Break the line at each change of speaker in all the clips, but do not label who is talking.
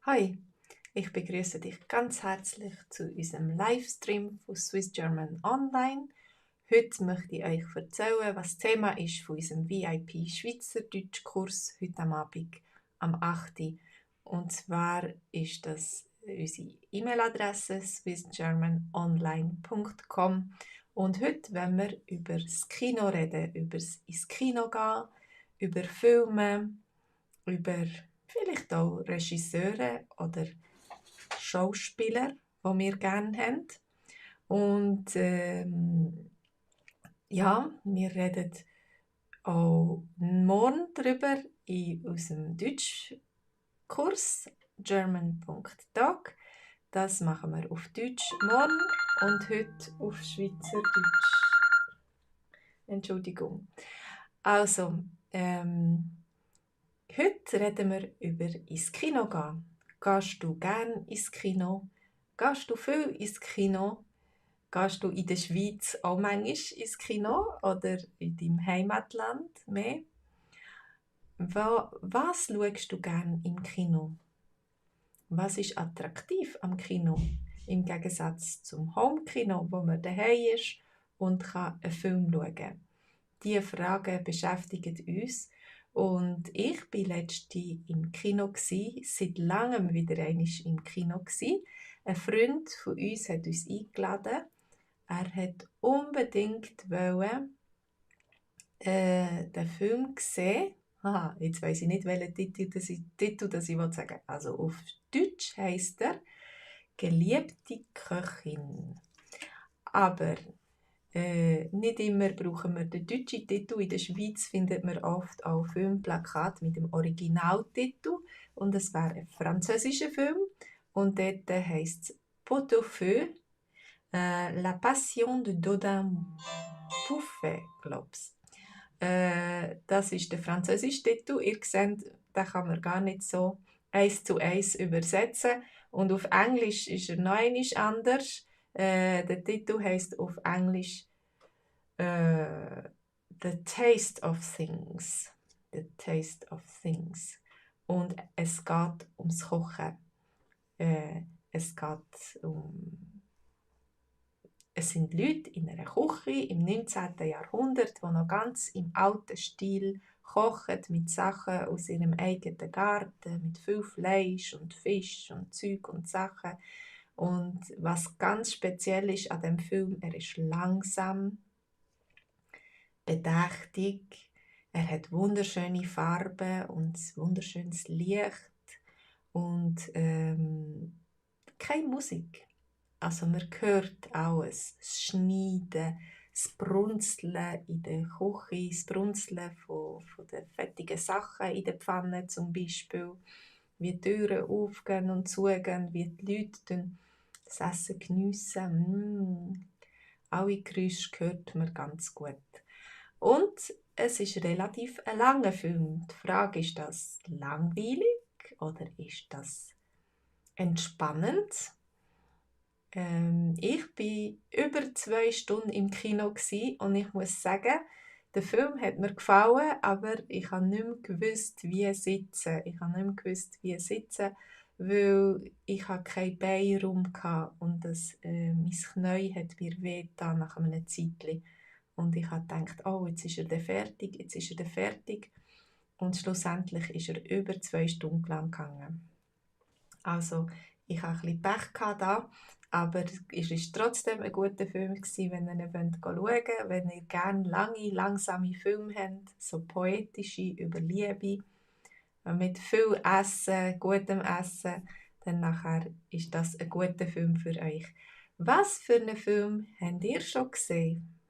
Hi, ich begrüße dich ganz herzlich zu unserem Livestream von Swiss German Online. Heute möchte ich euch erzählen, was das Thema ist von unserem VIP Schweizerdeutschkurs heute am Abend am 8. Und zwar ist das unsere E-Mail-Adresse swissgermanonline.com. Und heute wollen wir über das Kino reden, über das ins Kino gehen, über Filme, über vielleicht auch Regisseure oder Schauspieler, die wir gerne haben. Und ja, wir reden auch morgen darüber in unserem Deutschkurs german.tag. Das machen wir auf Deutsch morgen und heute auf Schweizerdeutsch. Entschuldigung. Also, heute reden wir über ins Kino gehen. Gehst du gern ins Kino? Gehst du viel ins Kino? Gehst du in der Schweiz auch manchmal ins Kino oder in deinem Heimatland mehr? Was schaust du gern im Kino? Was ist attraktiv am Kino? Im Gegensatz zum Homekino, wo man daheim ist und kann einen Film schauen kann. Diese Fragen beschäftigen uns. Und ich war letztens im Kino, seit langem wieder einmal im Kino. Ein Freund von uns hat uns eingeladen. Er hat unbedingt den Film sehen. Aha, jetzt weiss ich nicht, welchen Titel das ich sagen will. Also auf Deutsch heisst er «Geliebte Köchin». Aber nicht immer brauchen wir den deutschen Titel. In der Schweiz findet man oft auch Filmplakate mit dem Originaltitel. Und es wäre ein französischer Film. Und dort heisst es «Pot-au-feu», «La Passion de Dodin Buffet», glaube ich. Das ist der französische Titel. Ihr seht, den kann man gar nicht so 1:1 übersetzen. Und auf Englisch ist er noch einmal anders. Der Titel heisst auf Englisch The Taste of Things. The Taste of Things. Und es geht ums Kochen. Es geht Es sind Leute in einer Küche im 19. Jahrhundert, die noch ganz im alten Stil kochen, mit Sachen aus ihrem eigenen Garten, mit viel Fleisch und Fisch und Zeug und Sachen. Und was ganz speziell ist an dem Film, er ist langsam, bedächtig, er hat wunderschöne Farben und wunderschönes Licht und keine Musik. Also man hört alles, das Schneiden, das Brunzeln in der Küche, das Brunzeln von den fettigen Sachen in der Pfanne zum Beispiel, wie die Türen aufgehen und zugehen, wie die Leute das Essen geniessen. Alle Geräusche hört man ganz gut. Und es ist relativ ein langer Film. Die Frage, ist das langweilig oder ist das entspannend? Ich war über 2 Stunden im Kino und ich muss sagen, der Film hat mir gefallen, aber ich habe nicht mehr gewusst, wie sitzen. Weil ich keinen Beinraum hatte und mein Knie hat mir wehgetan nach einem Zeitchen. Und ich habe gedacht, oh, jetzt ist er fertig. Und schlussendlich ist er über 2 Stunden lang gegangen. Also, ich hatte ein bisschen Pech da, aber es war trotzdem ein guter Film, wenn ihr ihn schauen wollt. Wenn ihr gerne lange, langsame Filme habt, so poetische über Liebe, mit viel Essen, gutem Essen, dann nachher ist das ein guter Film für euch. Was für einen Film habt ihr schon gesehen?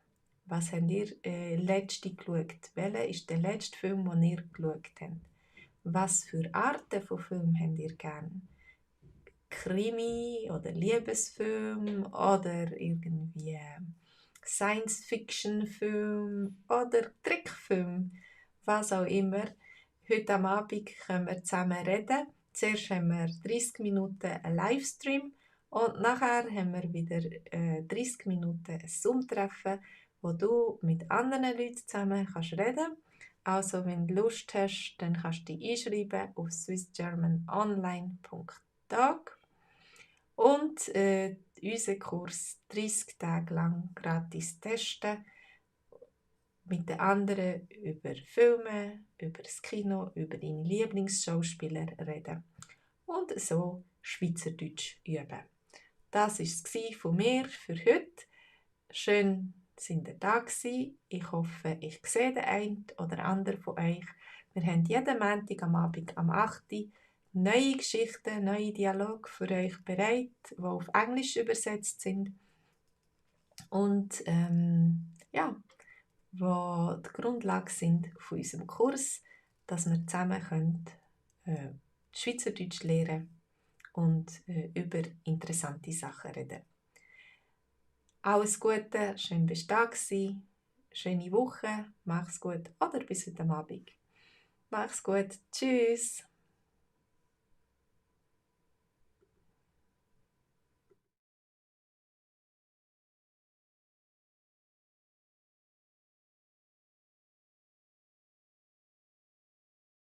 Was habt ihr letzte geschaut? Welcher ist der letzte Film, den ihr geschaut habt? Was für Arten von Filmen habt ihr gerne? Krimi oder Liebesfilm oder irgendwie Science-Fiction-Film oder Trickfilm, was auch immer. Heute am Abend können wir zusammen reden. Zuerst haben wir 30 Minuten einen Livestream und nachher haben wir wieder 30 Minuten ein Zoom-Treffen, wo du mit anderen Leuten zusammen kannst reden. Also, wenn du Lust hast, dann kannst du dich einschreiben auf swissgermanonline.tag und unseren Kurs 30 Tage lang gratis testen, mit den anderen über Filme, über das Kino, über deine Lieblingsschauspieler reden und so Schweizerdeutsch üben. Das war es von mir für heute. Schön, sind ihr da gewesen. Ich hoffe, ich sehe den einen oder anderen von euch. Wir haben jeden Montag am Abend am 8. Uhr neue Geschichten, neue Dialoge für euch bereit, die auf Englisch übersetzt sind. Und ja, wo die Grundlage sind von unserem Kurs, dass wir zusammen können, Schweizerdeutsch lernen und über interessante Sachen reden. Alles Gute, schön bist du da gewesen, schöne Woche, mach's gut oder bis heute Abend. Mach's gut, tschüss.